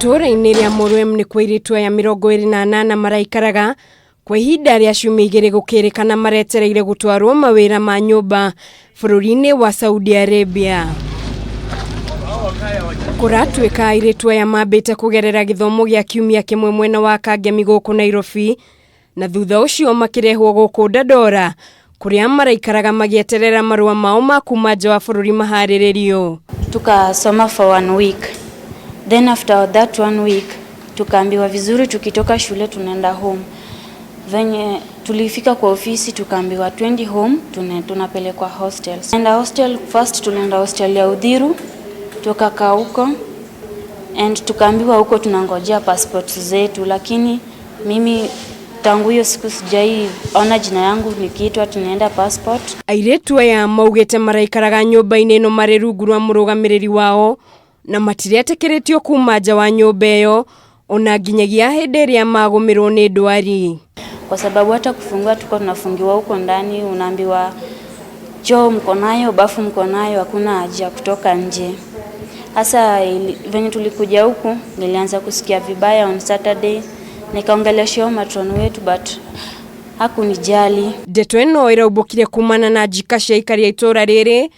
Itũũra-inĩ rĩa Mũrũem nĩkuo airĩtu aya 28 maraikaraga kwa ihinda rĩa ciumia igĩrĩ gũkĩrĩkana maretereire gũtwarwo mawĩra ma nyũmba bũrũri-inĩ wa Saudi Arabia. Kũratuĩka airĩtu aya mambĩte kũgerera gĩthomo gĩa kiumia kĩmwe mwena wa Kangemi gũkũ Nairobi na thutha ũcio makĩrehwo gũkũ Dandora kũrĩa maraikaraga magĩeterera marũa mao ma kuma nja wa bũrũri maharĩrĩrio. Tukasoma for one week, then after that one week tukaambiwa vizuri tukitoka shule tunaenda home. Venye tulifika kwa ofisi tukaambiwa twendi home, tunapelekwa hostels. Enda hostel first, tulienda hostel ya Udhiru tukakaa huko and tukaambiwa huko tunangojea passport zetu, lakini mimi tangu hiyo siku sijai ona jina yangu nikiitwa tunaenda passport. Airĩtu aya maugĩte maraikaraga nyũmba-inĩ ĩno marĩ rungu rwa mũrũgamĩrĩri wao na matiretĩkĩrĩtio kuma nja wa nyũmba ĩyo ona nginyagia hĩndĩ ĩrĩa magũmĩrwo nĩ ndwari. Kwa sababu hata kufungua tuko tunafungiwa huko ndani, unaambiwa choo mko nayo, bafu mko nayo, hakuna haja ya kutoka nje. Hasa venye tulikuja huku nilianza kusikia vibaya on Saturday, nikaongelesha matron wetu but hakunijali. Ndeto ĩno ĩraumbũkire kumana na njika cia aikari a itũũra rĩrĩ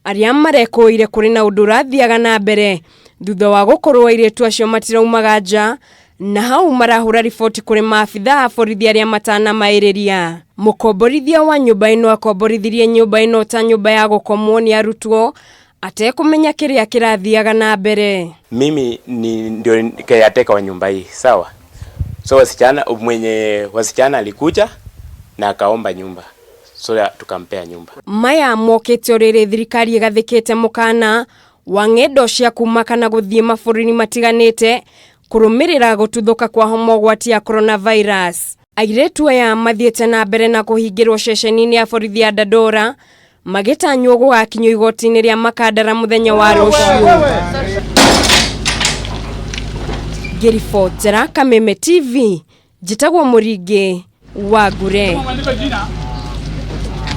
arĩa marekũire kũrĩ na ũndũ ũrathiaga na mbere thutha wa gũkorwo airĩtu acio matiraumaga nja na hau marahũra riboti kũrĩ maabitha a borithi arĩa matanamaĩrĩria. Mũkomborithia wa nyũmba ĩno akomborithirie nyũmba ĩno ta nyũmba ya gũkomwo nĩ arutwo atekũmenya kĩrĩa kĩrathiaga na mbere. Mimi ni ndio caretaker wa nyumba hii, sawa? So wasichana mwenye wasichana alikuja na akaomba nyumba, so tukampea nyumba. Maya mokĩte o rĩrĩ thirikari ĩgathĩkĩte mũkana wa ng'endo cia kuma kana gũthiĩ mabũrũri matiganĩte kũrũmĩrĩra gũtuthũka kwa homa ũgwati ya coronavirus. Airĩtu aya mathiĩte na mbere na kũhingĩrwo ceceni-inĩ ya borithi ya Dandora magĩtanywo gũgakinyio igoti-inĩ rĩa Makandara mũthenya wa rũciũ. Ngĩribotera Kameme TV, njĩtagwo Mũringĩ wa Ngure.